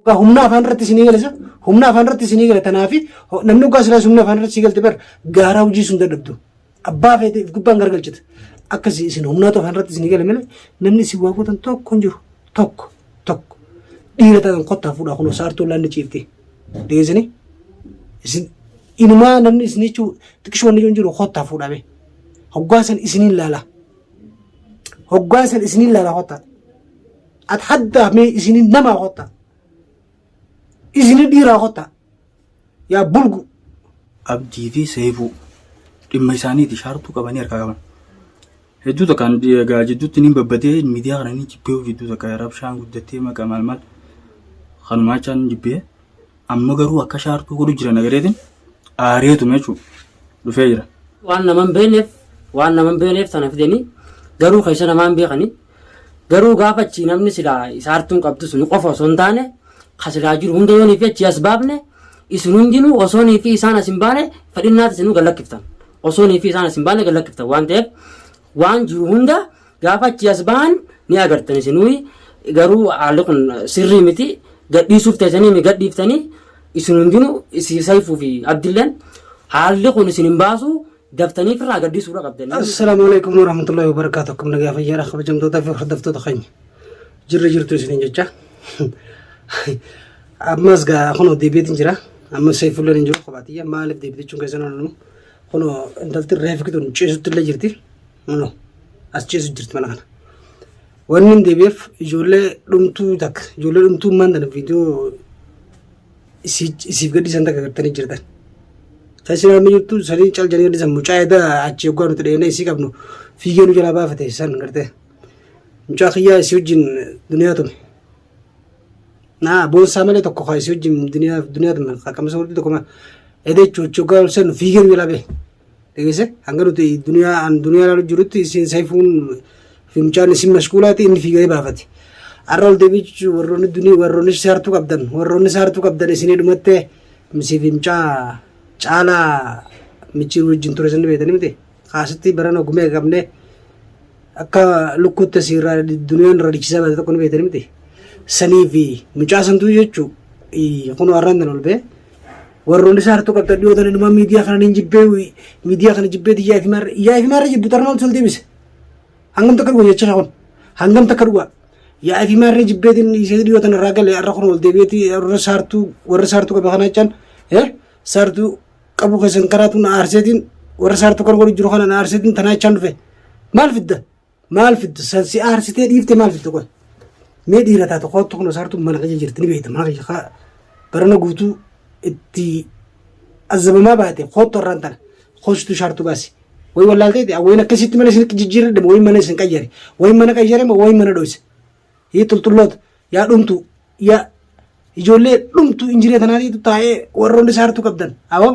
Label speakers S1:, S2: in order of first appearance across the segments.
S1: Humna afaan irratti isinii galisa. Humna afaan irratti isinii gala. Tanaafi namni hoggaa silaas humna afaan irratti sii galte bar gaaraa hojii sun dadhabdu. Abbaa feete if gubbaan gargalchita. Akkasii isin humnaatu afaan irratti isinii gala malee namni isin waa gootan tokko hin jiru. Tokko tokko. Dhiira ta'an kottaa fuudhaa kunoo saartuu laanni ciifti. Dhiyeessanii isin inumaa namni isin jechuu xiqqishoo wanni hin jiru kottaa fuudhaa mee. Hoggaa san isiniin laala. Hoggaa san isiniin laala kottaa. At haddaa mee isinin namaa kottaa. Isinin dhiiraa kottaa. Yaa bulgu.
S2: Abdii fi Seeyfuu dhimma isaaniiti shaartuu qabanii harkaa qaban. Hedduu takkaan egaa jidduutti niin babbatee miidiyaa kana niin jibbee jidduu takka rabshaan guddattee maqaa maal maal kanumaa jechaan jibbee amma garuu akka shaartuu godhu jiran agareetiin aareetuma jechuudha dhufee jira.
S3: Waan nama hin beekneef waan nama hin beekneef tana fidanii garuu keessa namaa hin beekanii garuu gaafa achi namni silaa isaartuun qabdu sun qofa osoo hin taane ka silaa jiru hunda yoonii fi achi as baafne isin hundinuu osoo nii fi isaan as hin baane fedhinnaati isinuu gad lakkiftan osoo nii fi isaan as hin baane gad lakkiftan waan ta'eef waan jiru hunda gaafa achi as bahan ni agartan isinuu garuu haalli kun sirrii miti gadhiisuuf teessanii mi gadhiiftanii isin hundinuu isin sayfuu fi abdilleen haalli kun isin hin baasu daftanii firraa gadhiisuudha qabdanii.
S1: Assalaamu alaikum warahmatullahi wabarakatuh. Akkam nagaa fayyaadha kabajamtootaa fi hordoftoota keenya. Jirra jirtu isiniin jecha. Ammas gaa kunoo deebi'eetiin jira. Ammas seefulleen hin jiru kophaatiyya. Maaliif deebite jechuun keessan oolanu. Kunoo intalti reefki tun ciisutti illee jirti. Kunoo as ciisu jirti mana kana. Wanni hin deebi'eef ijoollee dhumtuu takka ijoollee dhumtuu maan tana viidiyoo isiif gadhiisan takka gartanii jirtan. Kan isin arma jirtu sanii cal jedhanii gadhiisan mucaa edaa achi hoggaa nuti dheenee isii qabnu fiigee nu jalaa baafate san gartee. Mucaa kiyyaa isii wajjin duniyaa tume. Naa boonsaa malee tokko kaa isii wajjin duniyaa duniyaa tume qaqqamsa walitti tokko edee achi hoggaa ol seenu fiigee nu jalaa bahe. Dhageesse hanga nuti duniyaa an duniyaa ilaalu jirutti isin sayfuun fi mucaan isin mashquulaati inni fiigee baafate. Har'a ol deebichu warroonni dunii warroonni saartuu qabdan warroonni saartuu qabdan isinii dhumatte misii fi mucaa caalaa michii wajjin ture isin beektanii miti. Kaasitti barana gumee qabne akka lukkuutti asii irraa duniyaan irra dhichisaa baate tokko ni beektanii miti. Sanii fi mucaa santuu jechuu kunoo har'aan tan ol ba'e. Warroonni saartuu qabdan dhiyoo tana inumaa miidiyaa kana niin jibbee miidiyaa kana jibbee yaa fi maarree yaa fi maarree jibbu tarnaa ol deebise. Hangam takka dhuga jecha kun hangam takka dhuga yaa fi maarree jibbeetiin ishee dhiyoo tana irraa galee har'a kun ol deebi'eeti warra saartuu warra saartuu qaba kana jechaan saartuu qabu keessan karaatu na aarseetiin warra saartuu kan godhu jiru kana na aarseetiin tanaa jechaan dhufe maal fidda Maal fidda san si aarsitee dhiifte maal fidda qoy. Mee dhiira taate koottu kun saartuun mana kiyya jirti ni beekta mana kiyya kaa barana guutuu itti azabamaa baate koottu har'aan tana koositu shaartu baasi. Wayi wallaalteeti wayin akkasitti mana isin jijjiirradhe moo wayin mana isin qayyare wayin mana qayyare moo wayin mana dhoyse. Hii xulxulloota yaa dhumtu yaa ijoollee dhumtu injiree tanaatiitu taa'ee warroonni saartuu qabdan awoo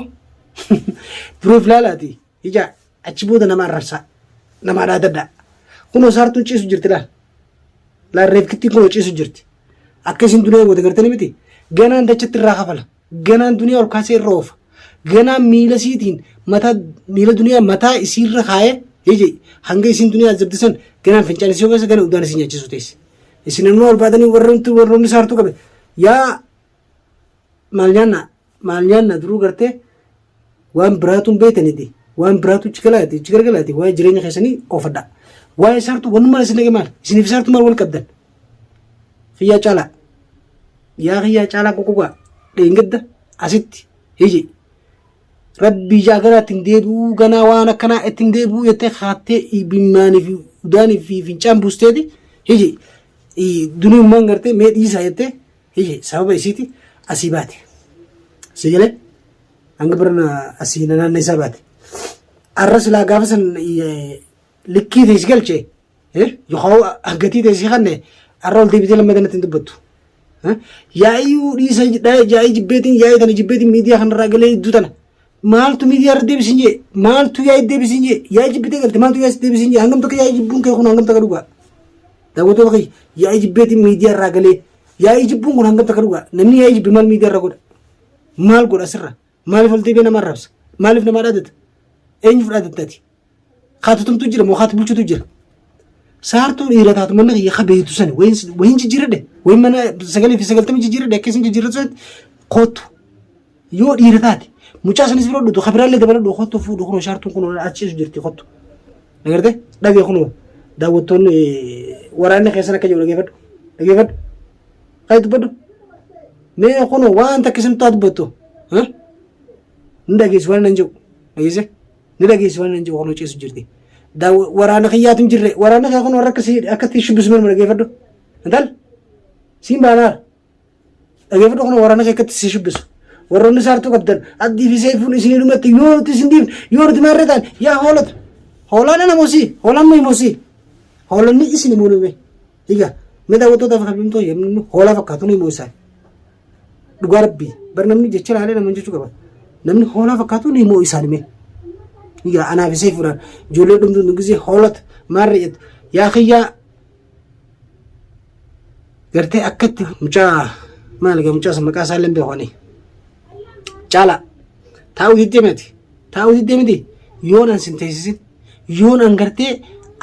S1: dureef laalaati ijaa Achi booda nama arrabsaa. Nama dhaadadhaa. Kunoo saartuun ciisu jirti laal. Laal reefkittiin kunoo ciisu jirti. Akka isin duniyaa goote gartanii miti. Ganaan dachatti irraa kafala. Ganaan duniyaa ol kaasee irra oofa. Ganaan miila isiitiin mataa miila duniyaa mataa isiirra kaayee jeje hanga isiin duniyaa azabdi san ganaan fincaan isii obeessa gana udaan isii nyaachisu teessi. Isin immoo ol baatanii warroonni warroonni saartuu qabe yaa maal nyaannaa maal nyaanna duruu gartee waan biraatu hin beektaniti waan biraatu ichi galaati ichi gargalaati waa'ee jireenya keessanii oofadha waa'ee saartuu wanummaan isin dhage maal isiniif saartuu maal wal qabdan kiyyaa caalaa yaa kiyyaa caalaa qoqqogaa dheengadda asitti hiji rabbii jaa ganaa ittiin deebi'uu ganaa waan akkanaa ittiin deebi'uu jettee kaattee bimmaanii fi udaanii fi fincaan buusteeti hiji duniyummaan gartee mee dhiisaa jettee Hiyye sababa isiiti asii baate. Si galee hanga birana asii na naanneessaa baate. Arra silaa gaafa san likkii ta'e si galche yookaan gatii ta'e si kanne arra ol deebitee lammata natti hin dubbattu. Yaa'ii dhiisa yaa'ii jibbeetiin yaa'ii tana jibbeetiin miidiyaa kanarraa galee iddoo tana. Maaltu miidiyaa irra deebisiin jee maaltu yaa'ii deebisiin jee yaa'ii jibbitee galte maaltu yaa'ii deebisiin jee hangam takka yaa'ii jibbuun kee kun hangam takka dhugaa. Daawwattoota kiyya yaa'ii jibbeetiin miidiyaa irraa galee Yaa'ii jibbuun kun hangam takka dhugaa? Namni yaa'ii jibbe maal miidiyaa irra godha? Maal godha asirra? Maaliif ol deebi'ee nama arrabsa? Maaliif nama dhaadata? Eenyuuf dhaadatta ati? Kaatu tumtu jira moo kaatu bulchutu jira? Saartuu dhiira taatu manni kiyya ka beektu sani wayin jijjiiradhe wayin mana 99 jijjiiradhe akka isin jijjiirratu sanitti kottu. Yoo dhiira taate mucaa sanis bira dhutu ka biraallee dabaladhu kottu fuudhu kunoo shaartuun kunoo achiisu jirti kottu. Agartee dhagee kunoo daawwattoonni waraanni keessan akka jiru dhageeffadhu dhageeffadhu. Kayi dubbadhu. Mee kunoo waan takka isin taa dubbattu. Ni dhageessi waan nan jedhu dhageesse. Ni dhageessi waan nan jedhu kunoo ciisu jirti. Waraana kiyyaatu hin jirre waraana kee kun warra akkasii akkatti shubbisu malma dhageeffadhu. Intal siin baanaara. Dhageeffadhu kun waraana kee akkatti si shubbisu. Warroonni saartuu qabdan abdii fi seefuun isinii dhumatti yoo nuti isin dhiifne yoo nuti maarree ta'an yaa hoolota. Hoolaan ana mosii hoolaan mayi mosii. Hoolonni isin himuu nume. Egaa mee daawwattootaaf kabajamtoota yemmuu hoolaa fakkaatu nu himuu isaan. Dhugaa rabbii bar namni jecha ilaalee nama jechuu qaba. Namni hoolaa fakkaatu ni moo isaan hime. Yaa anaaf isee fuudhaan ijoollee dhumtuun nu gisee hoolota maarree jettu. Yaa kiyyaa gartee akkatti mucaa maal egaa mucaa san maqaa isaa illee hin beeku ani. Caalaa taa'uu diddee miti taa'uu diddee miti yoon an sin teessisin yoon an gartee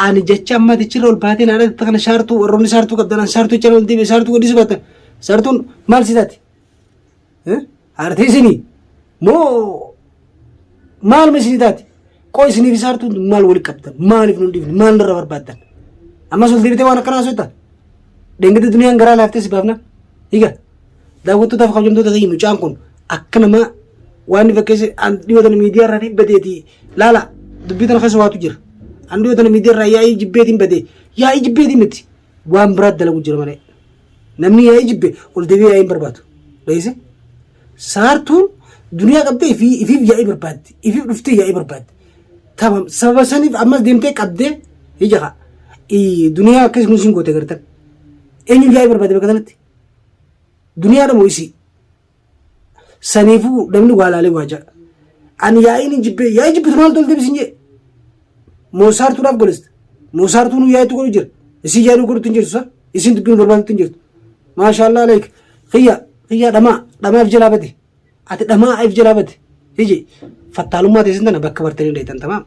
S1: ani jecha amma tichirra ol baatee naadha kana saartuu warroonni saartuu qabdan an saartuu jecha ol deebi'e saartuu gadhiisu baatan saartuun maal si taate haartee isinii moo maaluma isinii taate qoo isiniif saartuun maal wali qabdan maaliif nun dhiifne maal nurra barbaaddan ammas ol deebitee waan akkanaa haasofta dheengadda duniyaan garaa laaftee si baafna higa Daawwattootaaf kabajamtoota keenya mucaan kun akka nama waan inni fakkeesse an dhiyoo tana miidiyaa irraa ni badeeti laala dubbii tana keessa waatu jira. An dhiyoo tana miidiyaa irraa yaa'ii jibbeetiin badee yaa'ii jibbeetiin miti waan biraa dalagu jira malee. Namni yaa'ii jibbe ol deebi'ee yaa'ii hin barbaadu. Dhageesse? Saartuun duniyaa qabdee ifii ifiif yaa'ii barbaaddi. Ifiif dhuftee yaa'ii barbaaddi. Tamam sababa saniif ammas deemtee qabdee ija kaa. Duniyaa akkasuma siin goote gartan. Eenyu yaa'ii barbaade bakka kanatti? Duniyaadha moo isii? Saniifuu namni waa laalee waa ja'a. Ani yaa'iin hin jibbee yaa'ii jibbitu maaltu ol deebisin jee? Moo saartuudhaaf godhiste? Moo saartuun yaa'iitu godhu jira? Isii yaa'ii godhutti hin jirtu sa? Isiin dubbiin barbaadutti hin jirtu. Maashaallah aleek. Kiyya kiyya dhamaa dhamaaf jalaa bade. Ati dhamaa if jalaa bade. Hiji fattaalummaa teessan tana bakka bartanii dheetan tamaam.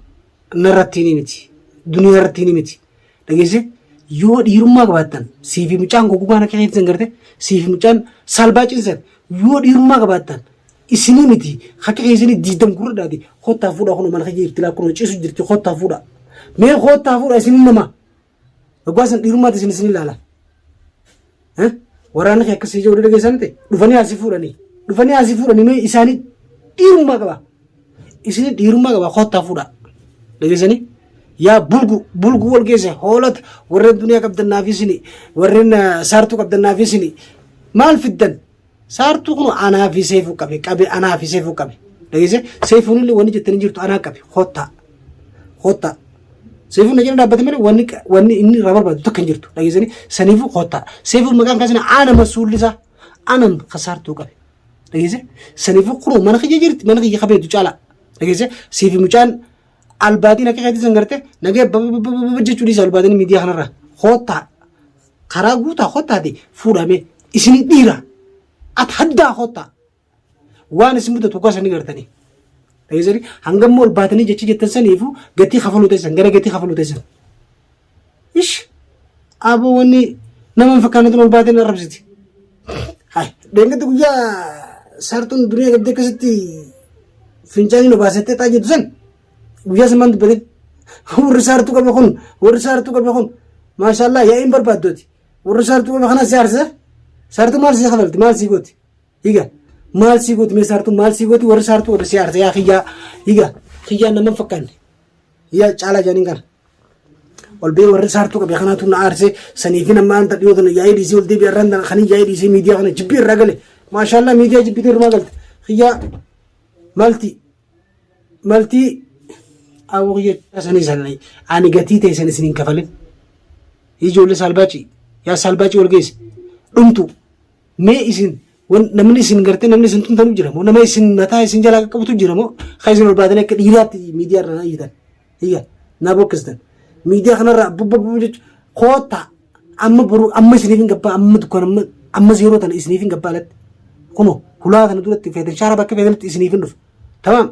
S1: Narratti ni miti. Duniyaa irratti ni miti. Dhageesse yoo dhiirummaa qabaattan siifi mucaan goggogaan akka keetti san garte siifi mucaan salbaa cinsan yoo dhiirummaa qabaattan isinii miti akka keessanii diidam gurra dhaati kottaa fuudha kun mana kiyya jirti laa kun ciisu jirti kottaa fuudha mee kottaa fuudha isinii nama dhugaa san dhiirummaatti isin isin ilaala. Waraanni kee akkasii jiru dhageessan ta'e dhufanii asii fuudhanii dhufanii asii fuudhanii mee isaanii dhiirummaa qaba. Isin dhiirummaa qaba kottaa fuudhaa. Dhageessanii yaa bulgu bulgu wal geesse hoolota warreen duniyaa qabdan naaf isini warreen saartuu qabdan naaf isini maal fiddan saartuu kun anaa fi seefuu qabe qabe anaa fi seefuu qabe dhageesse seefuun illee wanni jettanii jirtu anaa qabe kottaa kottaa seefuun na jala dhaabbate malee wanni wanni inni irraa barbaadu tokko hin jirtu dhageessanii saniifuu kottaa seefuun maqaan kaasina ana masuullisaa anan kasaartuu qabe Dhageesse? Saniifuu kunoo mana kiyya jirti mana kiyya kabeetu caalaa. Dhageesse? Siifi mucaan albaatiin akka keetii san garte nagee bababababa jechuu dhiisa albaatiin miidiyaa kanarraa. Koottaa karaa guutaa koottaati fuudhame isin dhiira. At haddaa koottaa. Waan isin mudatu gosa ni gartanii. Dhageessanii hangam ol baatanii jecha jettan saniifuu gatii kafaluu teessan gara gatii kafaluu teessan. Ish aboo wanni nama hin fakkaannetu ol baatee na arrabsiti. Hai deengatti guyyaa saartuun duniyaa qabdee akkasitti fincaanii nu baasettee xaa jettu san guyyaa san maan dubbatin. Warri saartuu qabe kun warri saartuu qabe kun maashaallah yaa'iin barbaaddooti. Warri saartuu qabe kanas si aarsisa. Saartuu maal si kafalti maal si gooti. Higa maal si gooti mee saartuu maal si gooti warri saartuu qabe si aarsa yaa kiyyaa higa kiyyaan nama hin fakkaanne. Yaa caalaa jedhaniin kana. Ol bee warri saartuu qabe kanaatu na aarse saniifin amma anta dhiyoo tana yaa'ii dhiisee ol deebi'e irraan tana kanii yaa'ii dhiisee miidiyaa kana jibbii irraa gale. Maashaallah miidiyaa jibbitee irrumaa galte. Kiyyaa malti maltii awwa kiyya sanii sanai ani gatii ta'e san isin hin kafalin. Ijoollee saalbaacii yaa saalbaacii wal geesse dhumtu mee isin namni isin gartee namni isin tumtanu jira moo nama isin mataa isin jalaa qaqqabutu jira moo kan isin ol baatanii akka dhiiraatti miidiyaa irra iyyitan. Iyya na bokkistan. Miidiyaa kanarraa bubba jechuun koottaa amma boru amma isiniif hin gabbaa amma dukkaan amma amma zeeroo tana isiniif hin gabbaa alatti. Kunoo hulaa kana duratti feetan shaara bakka feetanitti isiniif hin dhufa. Tamaam.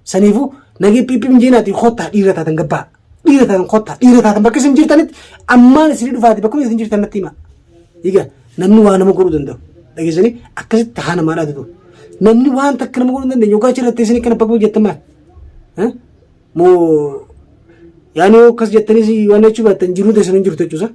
S1: Saniifuu nagee piipii minjeenaatiin koottaa dhiira taatan gabbaa. Dhiira taatan kottaa. Dhiira taatan bakka isin jirtanitti ammaan isinii dhufaati bakkuma isin jirtan natti hima. Egaa namni waa nama godhuu danda'u. Dhageessanii akkasitti haa namaa dhaatu. Namni waan takka nama godhuu hin dandeenye yookaan achirratti isin akkana bakka jettan maal? Moo yaani yoo akkas jettanis waan jechuu baattan jiruu teessan hin jirtu jechuusa.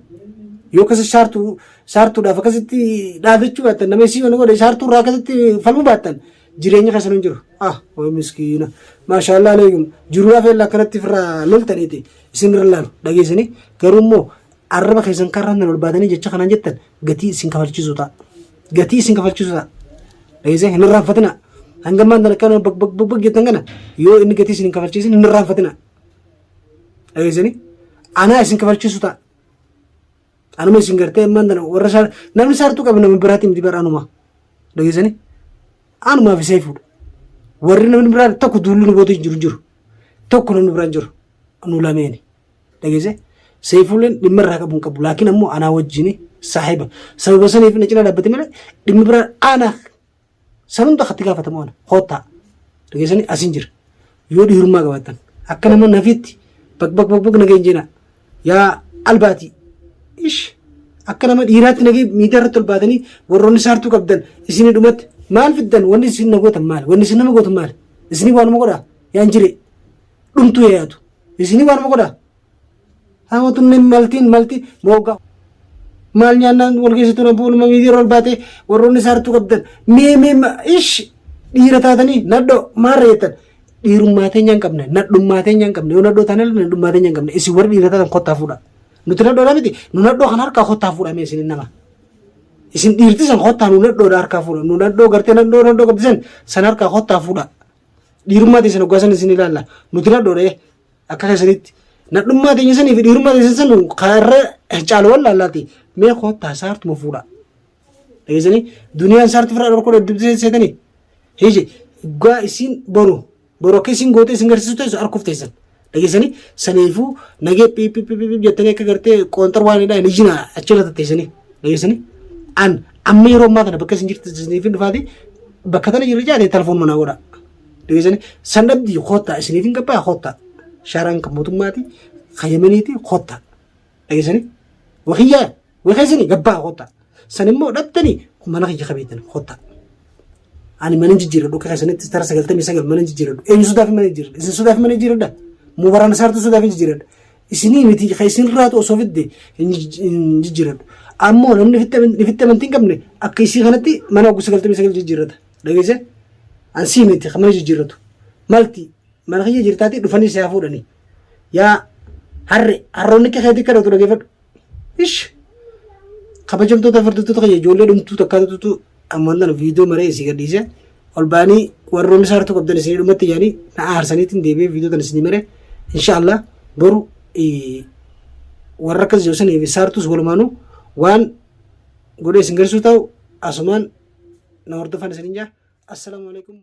S1: Yoo akkas saartuu saartuudhaaf akkasitti dhaadachuu baattan nama isii waan godhe saartuu irraa akkasitti falmuu baattan jireenya keessan hin jiru. Ah way miskiina. Maashaallah aleekum. Jiruudhaaf ella akkanatti ofirraa loltaniiti isin irra laalu dhageessanii garuu immoo arraba keessan karraan ol baatanii jecha kanaan jettan gatii isin kafalchiisu ta'a. Gatii isin kafalchiisu ta'a. Dhageessee hin irraanfatina. Hanga ammaan tana akkana bak bak bak bak jettan kana yoo inni gatii isin hin kafalchiisin hin irraanfatina. Dhageessanii anaa isin kafalchiisu ta'a. Anuma isin gartee ammaan tana warra saar namni saartuu qabu nama biraatti miti bara anuma. Dhageessanii anumaaf isee fuudha. Warri namni biraa tokko duulli nu booda hin jiru hin jiru. Tokko namni biraan jiru nu lameeni. Dhageesse Seefuuleen dhimma irraa qabu hin qabu laakiin ammoo anaa wajjin saahiba sababa saniif na cinaa dhaabbate malee dhimmi biraa ana san hunda katti gaafatamu ana koottaa dhageessanii asin jira yoo dhiirummaa qabaattan akka nama nafiitti bak bak bak bak nageen jeenaa yaa albaatii ish akka nama dhiiraatti nagee miidiyaa irratti ol baatanii warroonni saartuu qabdan isinii dhumatti maal fiddan wanni isin na gootan maali wanni isin nama gootan maali isinii waanuma godhaa yaan jiree dhumtuu yaadu Isinii waanuma godhaa. Haawwatuun maltiin malti moogaa. Maal nyaannaan wal keessattuu na bu'uunuma miidiyaa ol baatee warroonni saartuu qabdan mee mee ish dhiira taatanii nadhoo maarra jettan dhiirummaa teenya hin qabne nadhummaa teenya hin qabne yoo nadhoo taane nadhummaa teenya hin qabne isin warri dhiira taatan kottaa fuudha. Nuti nadhoodha miti nu nadhoo kan harkaa kottaa fuudha mee isin nama. Isin dhiirti san kottaa nu nadhoodha harkaa fuudha nu nadhoo gartee nadhoo nadhoo qabdi san san harkaa kottaa fuudha. Dhiirummaa teessan hoggaa san isin ilaalla. Nuti nadhoodha akka keessanitti. Nadhummaa teenya sanii fi dhiirummaa teessan san kaarra caalu wallaallaati. Mee koottaa saartuma fuudha. Dhageessanii duniyaan saartu firaa dhorkuu dubbii seetanii. Hiiji hoggaa isin boru boru akka isin gootee isin garsiisu teessu arguuf teessan. Dhageessanii saniifuu nagee piip jettanii akka gartee qoonxar waan hidhaa hin ijina achirra tatteessanii. Dhageessanii an amma yeroo ammaa kana bakka isin jirtu isiniif hin dhufaati bakka tana jirri jaate telefoon manaa godha. Dhageessanii san dhabdii koottaa isiniif hin gabbaa koottaa. Shaaraan kan mootummaati kan yemeniiti koottaa. Dhageessanii wakiyyaa wakiyyaa gabbaa koottaa. San immoo dhabdanii mana kiyya qabeettan koottaa. Ani mana hin jijjiiradhu akka keessanitti tara 99 mana hin jijjiiradhu. Eenyu sodaaf mana jijjiiradha? Isin sodaaf mana jijjiiradha? Moo waraana saartuu sodaaf hin jijjiiradha? Isinii miti kan isin irraatu osoo fidde hin jijjiiradhu. Ammoo namni ifitti amantii hin qabne akka isii kanatti mana waggaa 99 jijjiirrata. Dhageesse? An sii miti kan mana jijjiirratu. Malti mana kiyya jirtaatii dhufanii si haa fuudhanii. Yaa harre harroonni akka keetii kadhatu dhageeffadhu. Ish! Kabajamtoota hordoftoota kiyya ijoollee dhumtuu takkaatutu ammaan tana viidiyoo maree isii gadhiise ol ba'anii warroonni saartuu qabdan isinii dhumatti yaanii na aarsaniitiin deebi'ee viidiyoo tana isinii maree inshaallah boru warra akkas jiru sanii fi saartuus walumaanuu waan godhee isin garsiisu ta'u asumaan na hordofan isinin jaa assalaamu alaikum.